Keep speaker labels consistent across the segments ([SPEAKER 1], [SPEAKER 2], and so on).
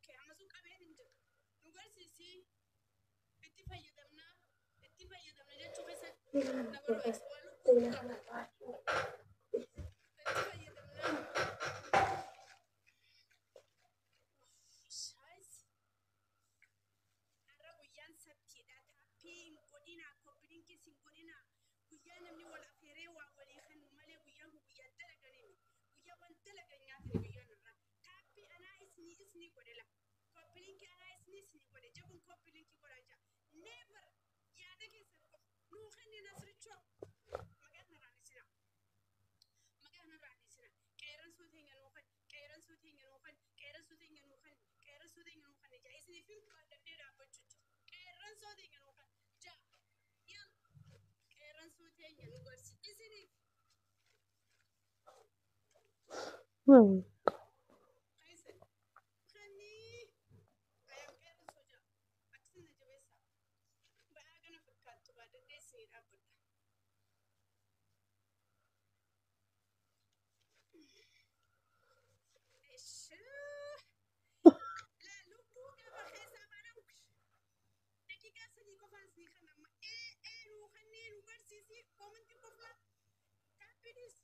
[SPEAKER 1] Okay, amma sun qabeen hin jiru. Nu garsiisii itti fayyadamnaa itti fayyadamna jechuu keessa na barbaachisa. Waan lubbuu qabu. Itti fayyadamnaa. Shaayis. Har'a guyyaan sabtiidha. Taappii hin godhinaa, copy linkis hin godhinaa. Guyyaa namni wal afeeree waa walii kennu malee guyyaan kun guyyaa dalaganii miti. Guyyaa waan dalagan nyaatani guyyaan irraa. Taappii anaa isnii isnii godhe la. Copy linkii anaa isnii isnii godhe. Jabuun copy linkii godhaa jira. Never yaada keessan qofa. Nuu kenni Nasrichoo. Maqaan narraan isinaa. Maqaan narraan isinaa. Qeerransoo teenya nuu kenni. Qeerransoo teenya nuu kenni. Qeerransoo teenya nuu kenni. Qeerransoo teenya nuu kenni. Jaa isiniif hin baadhadhee dhaabbachuu jira. Qeerransoo teenya nuu kenni. Jaa. Yalla. Qeerransoo teenya nu garsi. Isiniif. Keessan. Kennii. Ayam qeerransoo jaa. Akkasii na jabeessaa. Ba'aa kana fakkaattu baadhadhee isinii dhaabbadha. Ishee. Laa lubbuu qaba keessaa baana. Daqiiqaa 3 qofaan isinii kan amma ee ee nuu kennee nu garsiisii commentii qoflaa taappiidhis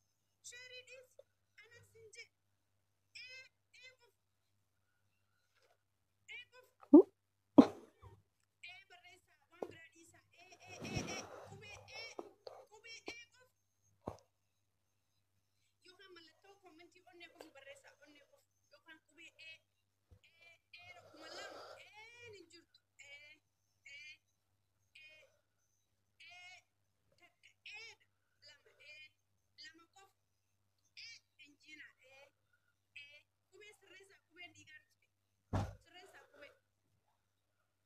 [SPEAKER 1] shareiidhis anaaf sin jee ee ee qof ee qof ee barreessaa waan biraa dhiisaa ee ee ee ee qubee ee qubee ee qof yookaan mallattoo commentii onnee qofu barreessaa onnee qof yookaan qubee ee ee ee kuma lama een hin jirtu ee ee ee ee takka eedha lama ee lama qof ee injina ee ee qubee sirreessaa qubeen dhiigaan dhufte sirreessaa qubee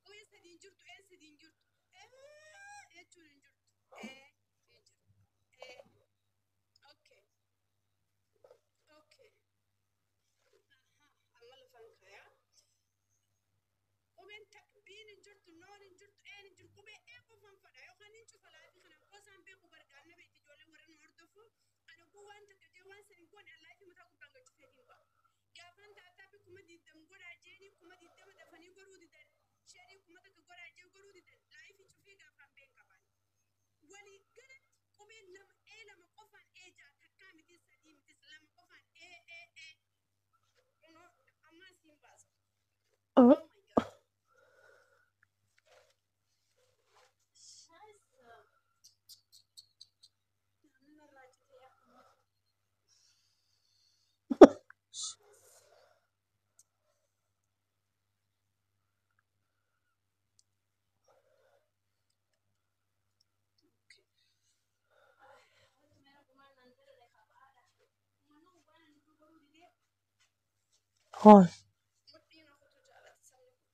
[SPEAKER 1] qubee sadii hin jirtu ee sadii hin jirtu ee jechuun hin jirtu ee hin jirtu ee okay okay aha amma lafaan kaayaa qubeen takka biin hin jirtu noon hin jirtu een hin jirtu qubee ee qofaan fadha yookaan hin cufa liveii kana qosaan beeku bargaanna beekti ijoollee warra nu hordofu ana guu waan takka jee waan san hin goone liveii mataa gubbaan gachufeetiin ba'a gaafaan taataafi 20,000 godhaa jeenii 20,000 dafanii godhuu didan shareii 1,000 godhaa jee godhuu didan liveii cufee gaafaan been qabaan walii galatti qubeen lama ee lama qofaan ee ja'a takkaa mitis sadii mitis lama qofaan ee ee ee kunoo ammaa siin baasa. Oh my God. Scheiße. Namni narraa citee akkuma. Scheiße. Okay. Wanti mera gumaan naan dalaga kabaadha. Uummanni gubbaan inni godhuu didee
[SPEAKER 2] Hi.
[SPEAKER 1] Mudhiin ofutu jaalata sabni kun.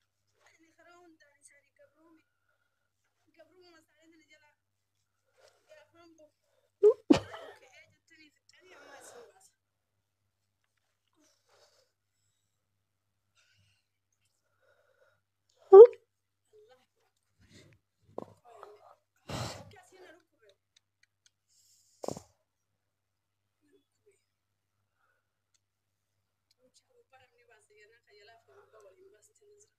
[SPEAKER 1] Ani karaa hundaan isaanii gabroome. Gabrummaa isaanii tana jalaa gaafaan bu'u. Okay, ee jettanii fixxanii amma isin baasa. Allahu akbar. Akkasii na dhukkube. Na dhukkube. Mucha gubbaa namni baase jennaan kan jalaa fi gubbaa waliin baaste ni jira.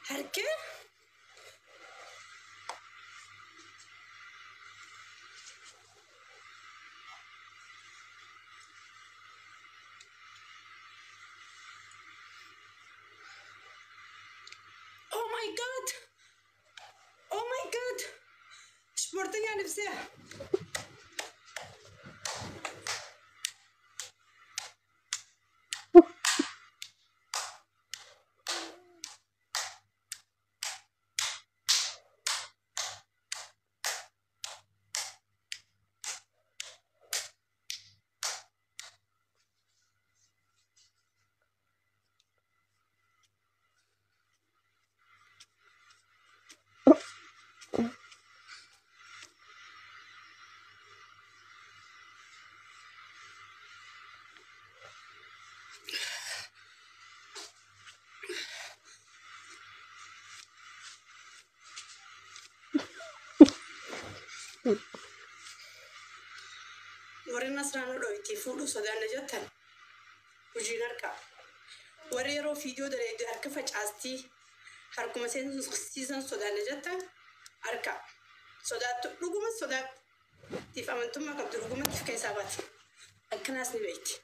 [SPEAKER 1] Harkee? Oh my God! Oh my God! Ispoortiin ibsee. Warri Nasraan dho'itii fuudhuu sodaanna jettan hojiin harkaa. Warri yeroo fiidiyoo daleedde harka facaastii harkuma seensiisan sodaanna jettan harkaa. Sodaattu dhuguma sodaattiif amantummaa qabdu dhugumatti of keessaa baate. Akkanaas ni beekti.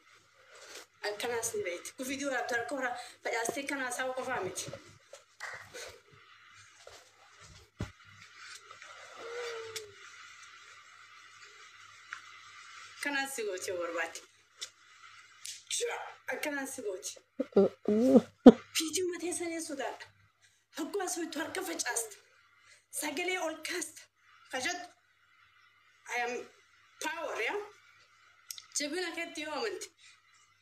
[SPEAKER 1] Akkanaas ni beekti. Kun fiidiyoo waraabdu harka hora facaastee kanaa isaa qofaa miti. Akkanaas si gooti yoo barbaadde. Akkanaas si gooti. Fiidiyoo matee sanee sodaadha. Hagguu as hoitu harka facaasta. Sagalee ol kaasta. Kajattu. I am power, yaa. Jabina keetti yoo amante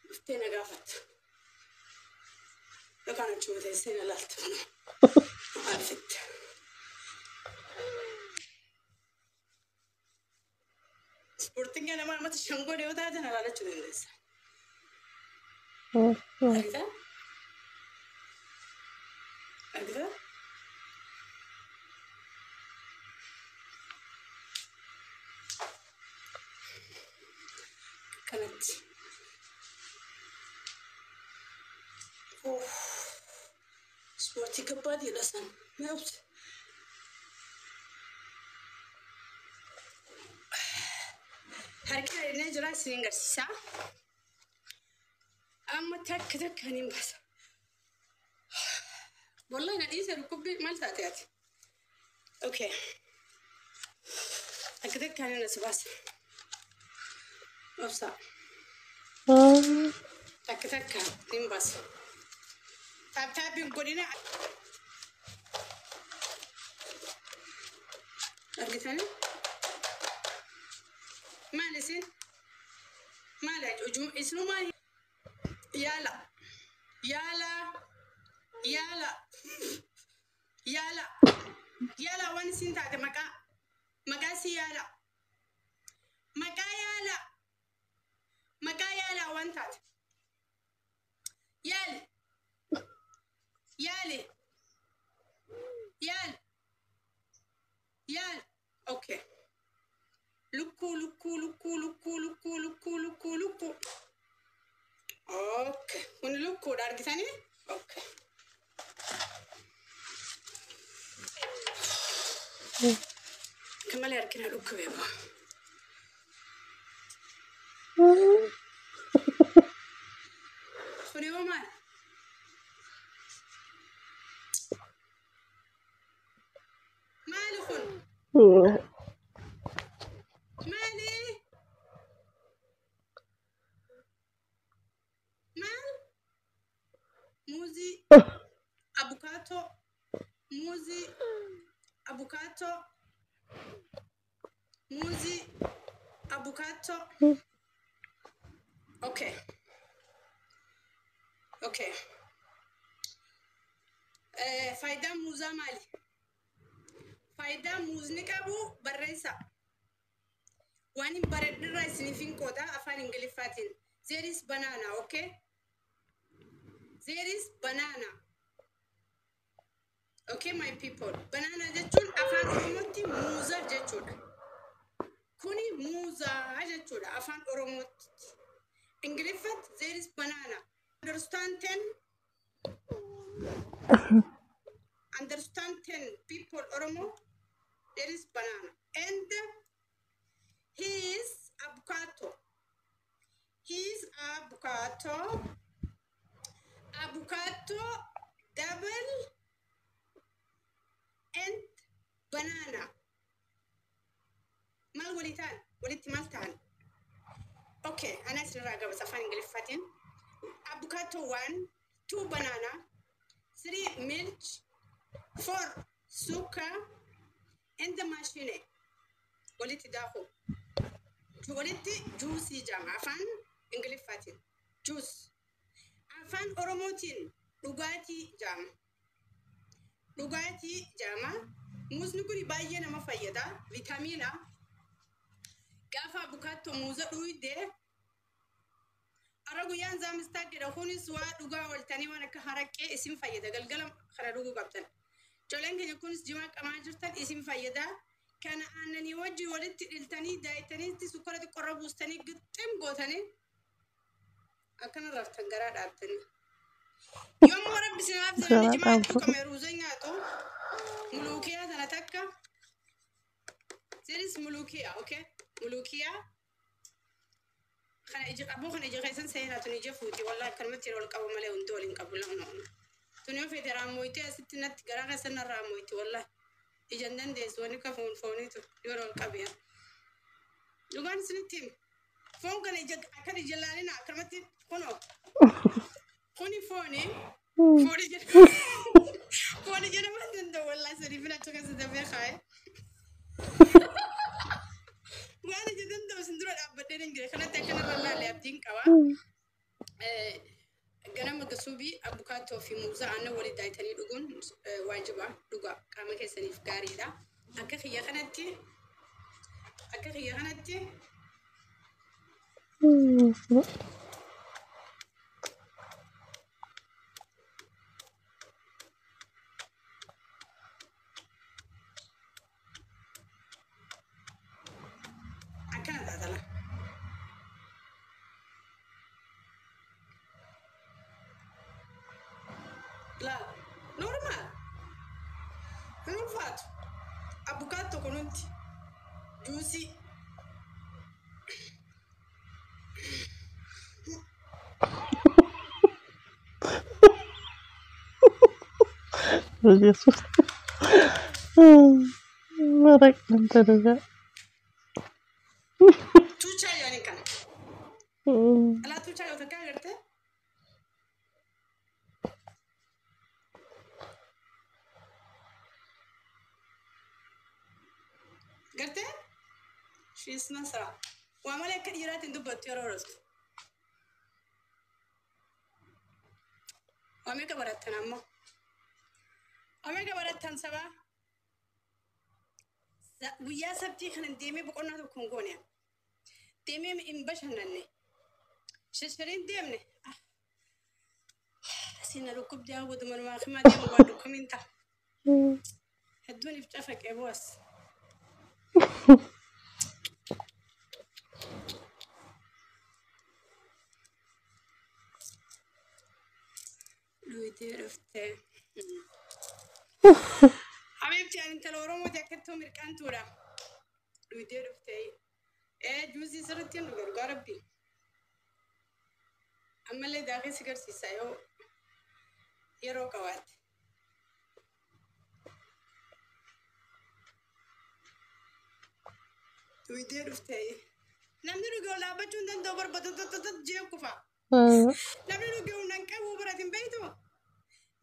[SPEAKER 1] dhuftee na gaafatta. Yookaan achuma teessee na laalta. Maal fitte? Ispoortiin nama amata shan godhe yoo taate na laalachuu dandeessa. Argitaa? Argitaa? Kanatti. Ispoortii kabbaatiidha san. Mee obse. Harki adeemee jira isiniin garsiisaa. Amma takka takka niin baasa. Wallahi na dhiise dhukkubbi maal taate ati? Okay. Takka takka niin as baasa. Obsa. Takka takka niin baasa. Tap taappiin godhina. Argitanii? Maal isin? Maal isinuu maal? Yaala. Yaala. Yaala. Yaala. Yaala waan isin taate maqaa. Maqaa si yaala. Maqaa yaala. Maqaa yaala waan taate. Yaali. Yaali. Yaali. Yaali. Okay. Lukkuu lukkuu lukkuu lukkuu lukkuu lukkuu lukkuu lukkuu. Okay. Kun lukkuudha argitanii? Okay. Akka malee harkina dhukkubee ba'a. Kun yoo maal? Maali kun? Maali? Maal? Muuzii, abukaatoo, muuzii, abukaatoo, muuzii, abukaatoo. Okay. Okay. Faayidaan muuzaa maali? Faayidaa muuzni qabu barreessa. Waan hin baredhirraa isiniif hin qooda afaan Ingiliffaatiin. There is banana, okay? There is banana. Okay, my people. Banana jechuun afaan Oromootti muuza jechuudha. Kuni muuzaa jechuudha afaan Oromootti. Ingiliffatti there is banana. Understand 10? Understand 10 people Oromo? There is banana. And he is avocado. He is avocado. Avocado double and banana. Maal walii ta'an? Walitti maal ta'an? Okay, ana asirraa gabasa afaan Ingiliffaatiin. Avocado 1, 2 banana, 3 milk, 4 sugar, and the machine. Walitti daaku. Walitti juusii jedhama afaan Ingiliffaatiin. Juice. Afaan Oromootiin dhugaatii jedhama. Dhugaatii jedhama. Muuzni kun baay'ee nama fayyada. Vitamiina. Gaafa abukaattoo muuza dhuydee Ara guyyaan zaamistaa jedha kunis waa dhugaa ooltanii waan akka haraqqee isin fayyada galgala kana dhuguu qabdan. Ijoolleen keenya kunis jimaa qamaa jirtan isin fayyada. Kana aannanii wajjin walitti dhiltanii daayitaniitti sukkara xiqqoorra buustanii gixxim gootanii akkana raftan garaa dhaabtanii. Yommuu rabbi sinaaf
[SPEAKER 2] Garaa
[SPEAKER 1] namni jimaa
[SPEAKER 2] dhaabdu.
[SPEAKER 1] tuqame ruuza nyaatu muluukiyaa sana takka. This is muluukiyaa, okay? Muluukiyaa kana ija qabuu kana ija keessan seenaa tun ija fuuti wallahi akkanumatti yeroo ol qabu malee hundi waliin qabu lama. Tun yoo fedhe raammoyitee asitti natti garaa keessan na raammoyiti wallahi. Ija hin dandeessu wanni akka foon fooniitu yeroo ol qabu yaa. Dhugaan isinitti hima. Foon kana ija akkan ija laalina akkanumatti kunoo. Kuni fooni. Fooni jedhama. Fooni jedhama hin danda'u wallahi sadiif achi keessa dafee kaa'e. Waan ija danda'u isin dura dhaabbadhee hin jire kanatti akkanarra laalle abdiin qaba. Ganama gasuubii abukaattoo fi muuza aannan walii daayitanii dhuguun waajiba dhugaa qaama keessaniif gaariidha. Akka kiyya kanatti akka kiyya kanatti akkana taatala. Laal normaal hin ulfaatu abukaattoo kunuunti juusii.
[SPEAKER 2] Yesus. Maraq nanta dhugaa.
[SPEAKER 1] Tuuchaa yaani kana. Alaa tuuchaa yoo takka agartee gartee shiis nasra waa malee akka dhiiraatiin dubbattu yeroo horastu. Waa meeqa barattan ammoo? Waa meeqa barattan sabaa? Guyyaa sabtii kana deemee boqonnaa tokko hin goone. Deemee hin bashannanne. Shashariin deemne. Asiin dhukkubdi hawwatu manumaa himaa deemu waa dhukkamiin ta'a. Hedduun if cafaqee bu'as. Dhuydee dhuftee. Habiibti ani intala Oromooti akkattuu mirqaantuudha. Dhuydee dhuftee. Ee juusii sirriitti hin dhuge dhugaa rabbi. Ammallee daakee si garsiisa yoo yeroo qabaatte. Dhuydee dhuftee. Namni dhuge ol dhaabbachuu hin danda'u barbaadattattat jee kufa. Namni dhuge humna hin qabu biratti hin beektu.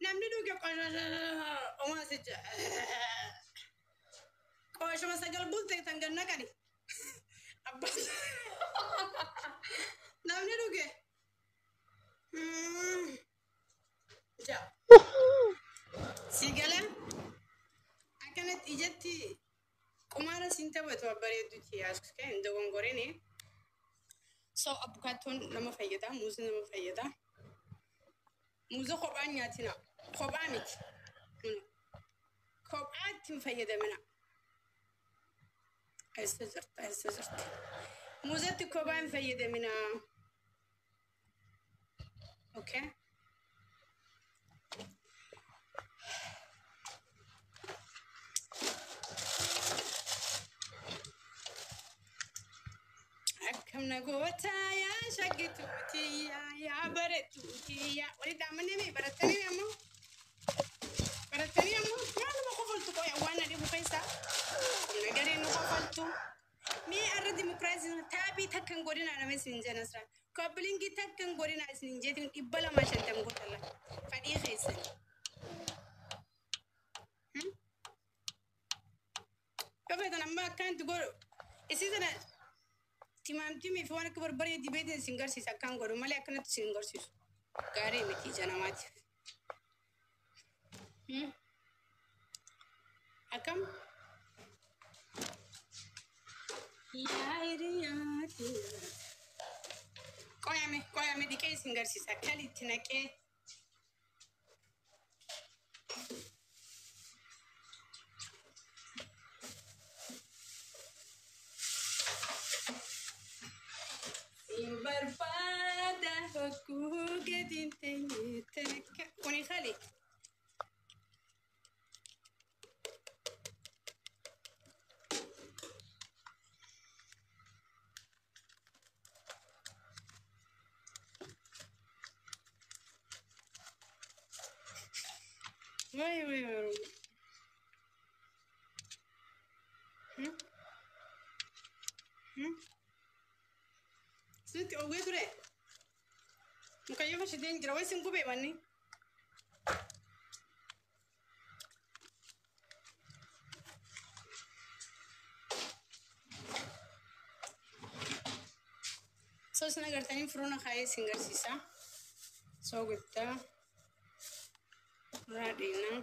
[SPEAKER 1] Namni dhuge qomaasicha. Qooshuma sagal bulte tan ganna qani. Namni dhuge. Ja. Si galee akkanatti ijatti qumaara siin taphatu babbareedduuti yaasuu hin dogongorini. So abukaattoon nama fayyada, muuzi nama fayyada. Muuza kophaan nyaatina. Kophaa miti. Kophaatti hin fayyadamina. Eessa jirta? Eessa jirti? Muuzatti kophaa hin fayyadamina. Okay? Akkam na goota yaa shaggituuti yaa yaa baretuuti yaa walitti dhaamannee barattanii ammoo barattanii ammoo maaluma qofaltu qoya waan na dhibu keessaa qomna gareen nu qofaltu mee arra dimokiraasii taabii takka hin godhina nama isin jenna asirraa koopiliingii takka hin godhina isin hin jeetiin 250 godhala fadhii keessan. Yoo feetan amma akkanatti godhu isii sana timaamtimii fi waan akka barbaree dibeetiin isin garsiisa akkaan godhu malee akkanatti isin garsiisu. Gaarii miti ija namaatiif. Akkam? Yaa hiriyaati. Qoyame qoyame dhiqee isin garsiisa akkalitti naqee. Hogguu gadi hin teenye takka. Kuni kale. Wayi wayi wayi. Sitti oggee ture. Mukayyoo fashitee jira. Wayi sin gubee manni. Soo isin agartanii furuuna kaayee isin garsiisa. Soo guddaa. Irraa dhiinaa.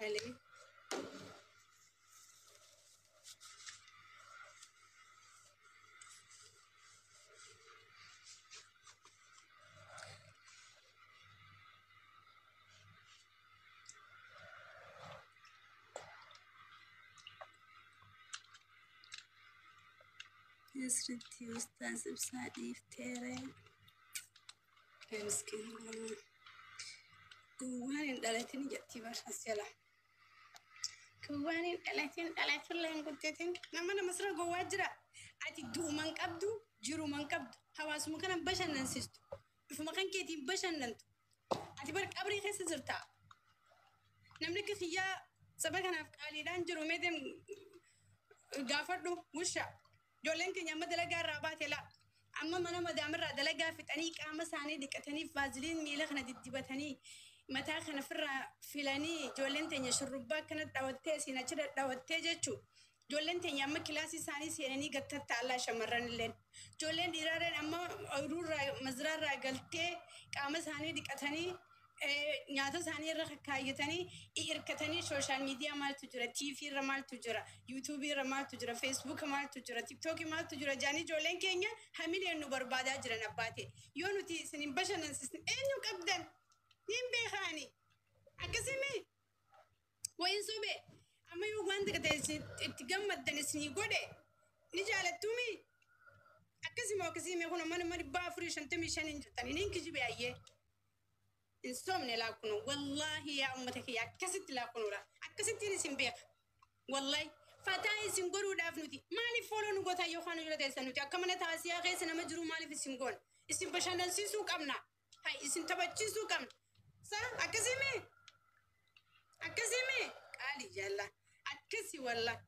[SPEAKER 1] Halee.
[SPEAKER 3] Asirratti ustaas ibsaa dhiifteere.
[SPEAKER 1] Miskiin gowwaan hin dhalatin jettii barsaas jala. Gowwaan hin dhalatin dhalatullee hin guddatin. Nama nama sirra gowwaa jira. Ati du'uman qabdu jiruman qabdu hawaasuma kana bashannansiistu. Ifuma kan keetiin bashannantu. Ati bar qabrii keessa jirta. Namni akka kiyyaa saba kanaaf qaaliidhaan jiru meetiin gaafadhu wusha. Ijoolleen keenya amma dalagaa irraa baate laa. Amma mana madaamirraa dalagaa fixanii qaama isaanii dhiqatanii vaaziliin miila kana diddibatanii mataa kana ofirraa filanii ijoolleen teenya shurrubbaa akkana dhawattee asiin achi dhadhawattee jechuudha. Ijoolleen teenya amma kilaasii isaanii seenanii gattatti allaa shamarran illeen. Ijoolleen dhiirareen amma ooyiruurraa maziraarraa galtee qaama isaanii dhiqatanii nyaata isaanii irra kaayyatanii hirkatanii social media maaltu jira, TV irra maaltu jira, yuutuubii irra maaltu jira, feesbuuka maaltu jira, tiktookii maaltu jira jaanii ijoolleen keenya hamileen nu barbaadaa jiran abbaate. Yoo nuti isin hin bashannansiisne eenyu qabdan? Niin beekaani. Akkasimi wayin sobe amma yoo waan takka ta'e itti gammaddan isinii godhe ni jaalattuumi. Akkasuma akkasii kun amma nama 455 hin jirtan inni kijibe ayyee. Hin soomne laakunu wallaahi yaa ummata kiyya akkasitti laakunuudha akkasittiin isin beeka wallaahi fataa isin godhuudhaaf nuti maaliif follow nu gootaa yookaan nu jala teessan nuti akka mana taasiyaa keessa nama jiru maaliif isin goona isin bashannansiisuu qabna hay isin taphachiisuu qabna sa akkasii akkasii qaalii jaalla akkasi wallaahi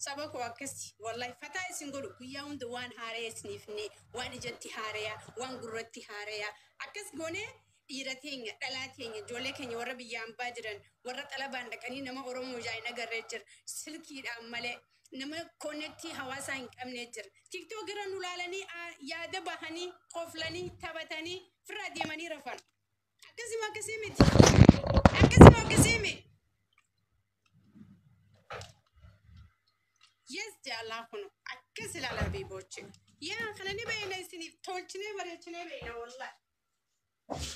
[SPEAKER 1] saba koo akkasi wallaahi fataa isin godhu guyyaa hunda waan haaree isiniifne waan ijatti haareyaa waan gurratti haareyaa akkas goonee dhiira teenya dhalaa teenya ijoollee keenya warra biyya hambaa jiran warra xalabaan dhaqanii nama Oromoo ijaan hin agarree jira silkiidhaan malee nama connect hawaasaa hin qabne jira tiktook irra nu laalanii yaada bahanii koflanii taphatanii firraa deemanii rafan akkasuma akkasii miti akkasuma akkasii miti. Yes jaalaa kun akkas ilaalaa biiboochi. Yaa kana ni beekna isiniif tolchinee bareechinee beekna wallahi.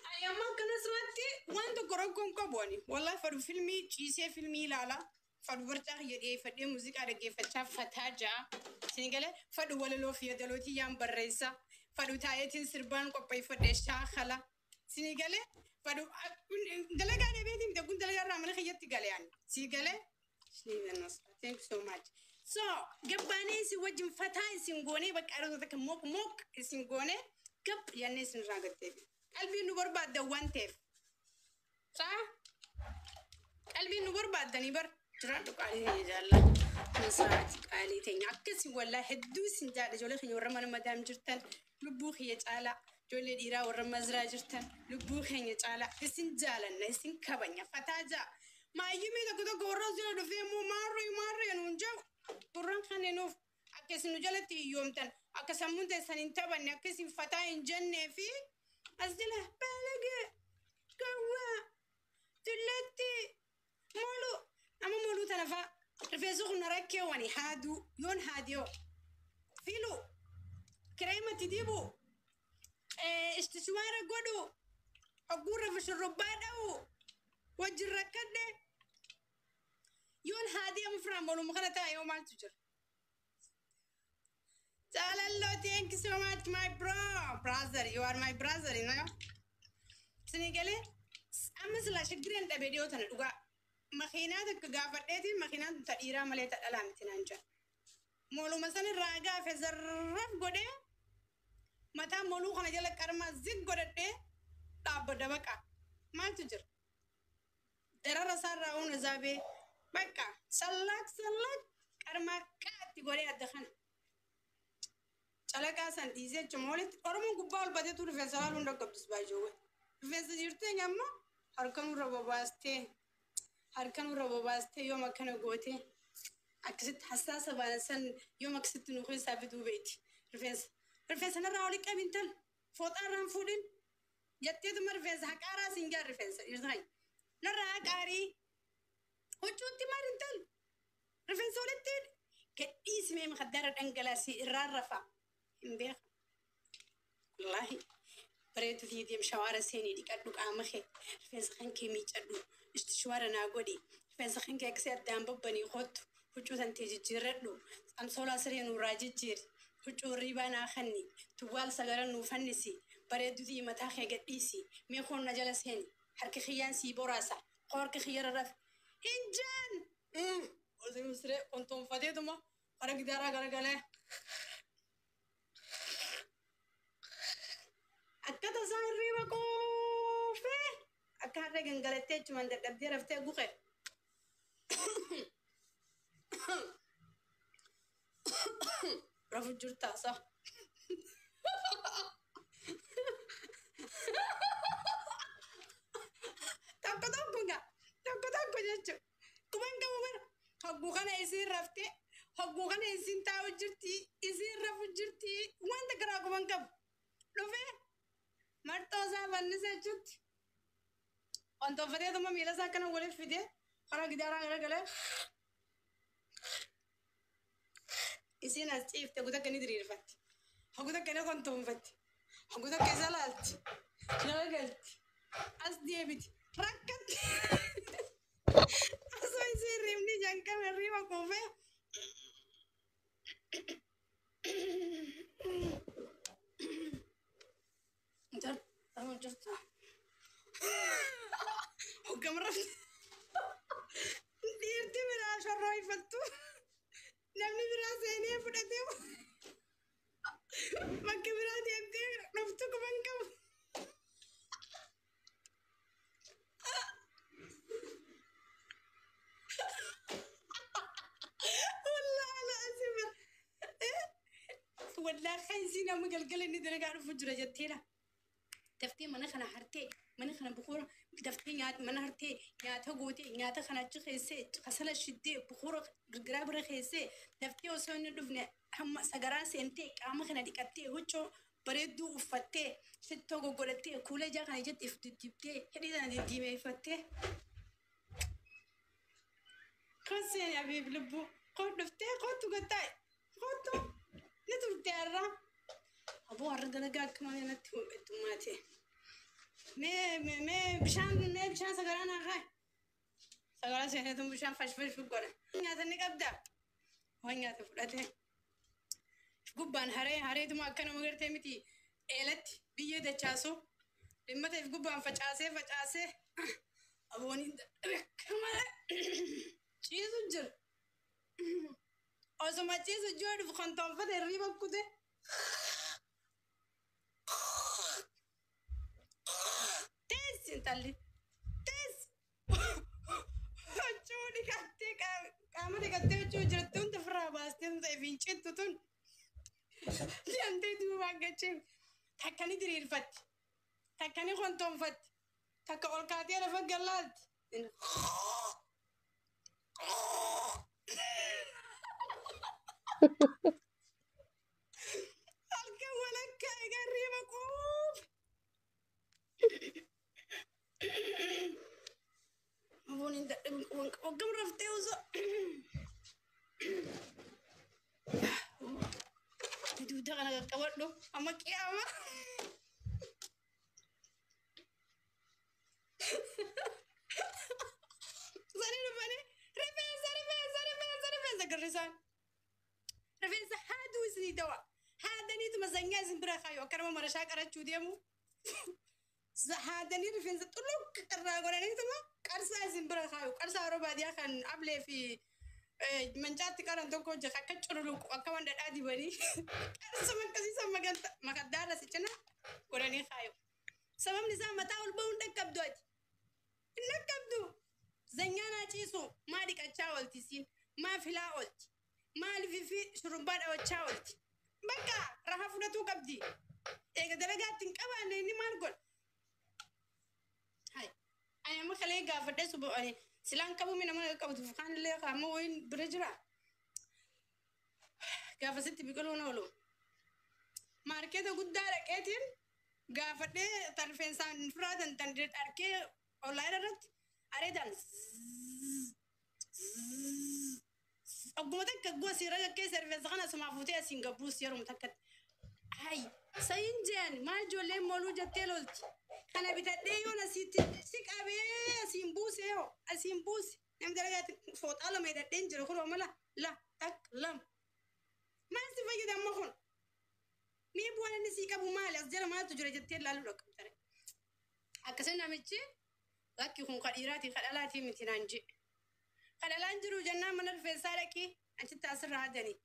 [SPEAKER 1] Ani amma akkana asirratti waan tokko rakkoon qabu ani. Wallahi fadhu filmii ciisee filmii ilaala. Fadhu barcaa kiyya dhiyeeffadhee muuziqaa dhaggeeffachaa fataa ja'a. Isin galee fadhu walaloo fi yaadalootii yaan barreessa. Fadhu taa'eetiin sirbaan qopheeffadhee shaakala. Isin galee fadhu dalagaa dhabeetiin miti kun dalagaa irraa mana kiyyatti galee ani. Isin galee. Thank you so much. So gabbaanee isin wajjin fataa isin goonee bakka argatu takka mook mook isin goonee gab jennee isin irraa gaddeebi. Qalbiin nu barbaaddan waan ta'eef. Saa qalbiin nu barbaaddanii bar jiraadhu qaalii teenya jaalla. Masraati qaalii teenya akkasii wallaa hedduu isin jaadha ijoollee keenya warra mana madaam jirtan lubbuu kiyya caalaa ijoollee dhiiraa warra mazraa jirtan lubbuu keenya caalaa isin jaalanna isin kabanya fataa jaa. Maayyimii tokko tokko warra jira dhufee immoo maarree maarree nuun jedhu warran kana nuuf akka isin nu jalatti hiyyoomtan akka sammuun teessan hin taphanne akka isin fataa hin jennee fi as jala baalagee gawwaa dullatti mooluu amma mooluu tana fa'a rifeensi kun rakkee wani haaduu yoon haadiyoo filu kireematti dibu istiswaara godhu hogguurra shurrubbaa dha'u. Wajjin rakkadhe. Yoon haadii amma firaan mormu kana taa'e yoo maaltu jira? Jaalalloo, thank you so much, my bro. Brother, you are my brother, you know. Isinii galee amma silaa shiggireen dhabee dhiyoo tana dhugaa. Makiinaa takka gaafadheetiin makiinaan tun ta dhiiraa malee ta dhalaa miti naan jedha. Mooluma san irraa gaafe zarraf godhee mataa moluu kana jala qarmaa zig godhadhee dhaabbadha baqa. Maaltu jira? Darara isaarraa uuna zaabee bakka sallaaq sallaaq qarmaa qaatti godhee adda kana. Calaqaa san dhiisee jechuun walitti Oromoon gubbaa ol bateetu rifeensa laaluu hin dhaqqabdus baay'ee. Rifeensa jirtee amma harka nurra bobaastee harka nurra bobaastee yoom akkana gootee akkasitti hassaasa baana san yoom akkasitti nu keessaa fiduu beeti. Rifeensa rifeensa narraa olii qabin tan fooxaa irraan fuudhin jetteetuma rifeensa haqaaraa siin jaar rifeensa dhiirri narraa haqaarii huccuutti marin tan rifeensa walitti gadhiisimee makaddaara dhangalaasii irraan rafaa hin beekan. Wallaahi bareedu fiideem shawaara seenii dhiqadhu, qaama kee rifeensa kan kee miicadhu, istishawaara naa godhi, rifeensa kan kee akkasii addaan babbanii kottu, huccuu tan tee jijjiirradhu, amsoolaa siree nurraa jijjiiri, huccuu hirriibaa naa kanni, tuwwaal sagara nuu fannisi, bareedu tii mataa kee gadhiisi, mee koon na jala seeni, harka kiyyaan sii boraasa, koo harka kiyyarra rafi hin jaan. Osoo siree kontoonfateetuma kara gidaaraa garagalee. Akka tasaa hirriiba quufee akka harree gangalattee achumaan dadhabdee raftee guqe. Rafu jirtaa sa. Tokko tokko gaa tokko tokko jechuudha. Quban qabu bara hogguu kana isiin raftee, hogguu kana isiin taa'u jirti, isiin rafu jirti, wanta garaa quban qabu. Dhufee marxoo isaa fannise jechuutti. Wantoonfateetuma miila isaa akkana waliif fidee karaa gidaaraa garagalee isiin as ciifte guta akka ni diriirfatti. Hogguu takka ni kontoonfatti. Hogguu takka isa laalti. Garagalti. As deebiti. Rakkatti. Osoo isiin riibni janqame riiba quufee. Jirta. Hoggam rafte. Dhiirti biraa shorroo ifattu. Namni biraa seenee fudhatee bakka biraa deemtee dhuftu quban qabu. Wallaahi alazim. Wallaahi xaysii nama galgala inni dalagaa dhufu jira jetteedha. Daftee mana kana hartee, mana kana bukuura daftee nyaata mana hartee nyaata gootee, nyaata kana achi keessee kasala shiddee bukuura girgiraa bira keessee daftee osoo inni dhufne hamma sagaraa seentee qaama kana dhiqattee, huccuu bareedduu uffattee, shittoo goggodhattee, kuula ijaa kana ijatti if diddibdee, hidhii sana diddiimeeffattee. Kan seeni abiib lubbuu koo dhuftee kootu gattaa'e kootu ni turte har'a. Aboo har'a dalagaa akka malee natti heddummaate. Mee mee bishaan, mee bishaan sagaraa naa kaa'i. Sagaraa seeneetu bishaan fash fash godha. Nyaata ni qabdaa? Waan nyaata fudhatee. Gubbaan haree hareetuma akka nama gartee miti eelatti biyyee dachaasu. Dhimmata if gubbaan facaasee facaasee abooniin dadhabe akka malee ciisu jira. Osuma ciisu jiru dhufu kan toonfate hirriiba kute. Teessi intalli. Teessi. Huccuu dhiqattee, qaama dhiqattee huccuu jirtu hunda ofirraa baastee hunda ifiin cittu tun. Deemtee duubaan gachee takka ni diriirfatti. Takka ni kontoonfatti. Takka ol kaatee lafa gallaalti. Halkan walakkaa egaa hirriiba quufe. Aboon hin dadhabin quban qabu. Hoggam raftee osoo. Duuda kana qaqqabadhu amma qiyaama. Sanii dhufanii rifeensa rifeensa rifeensa rifeensa girrisaan. Rifeensa haaduu isinii dawa. Haadaniituma sanyaa isin bira kaayu akka nama marashaa qarachuu deemu. Haadanii rifeensa xulluq irraa godhaniituma qarsaa isin bira kaayu. Qarsaa yeroo baadiyyaa kan ablee fi mancaatti qaran tokko hojjeta akka cululuqu akka waan dhadhaa dibanii qarsuma akkasiisan makaddaarra si cina godhanii kaayu. Sababni isaa mataa ol ba'uun dhaqqabdu ati. Hin dhaqqabdu. Zanyaa naa ciisu maa dhiqachaa oolti isiin maa filaa oolti maaliif fi shurubbaa dhawachaa oolti. Bakka raha fudhatuu qabdi. Eega dalagaatti hin qabaanne inni maal godha? Hai. Ani amma kalee gaafadhee suba ani silaan qabu mi nama qabdu kaan illee amma wayin bira jira. Gaafa sitti biqiluun oolu. Maarkeeta guddaa dhaqeetiin gaafadhee tan rifeensaan firaatan tan arkee onlaayinii irratti areedaan ogguma takka gosi raga keessa rifeensa kana asumaa fuutee asiin gabbuus yeruma takkatti. Hai sayin jeen maal ijoolleen mooluu jettee lolti. Kana bitadhee yoon asitti si qabee asiin buuse yoo asiin buuse namni dalagaatti fooxaa lama hidhadheen jira kunoo mala la takka lama. Maal si fayyada amma kun? Mee bu'aan inni sii qabu maali? As jala maaltu jira jettee ilaaluu dhaqqabtare. Akkasii namichi lakki kun ka dhiiraatii ka dhalaatii miti naan jedhe. Ka dhalaan jiru jennaan mana rifeensaa dhaqii achitti asirraa hadanii.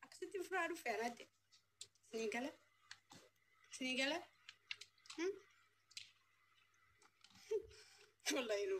[SPEAKER 1] Akkasitti firaa dhufe anadde. Isinii gala? Isinii gala? Wallahi nu.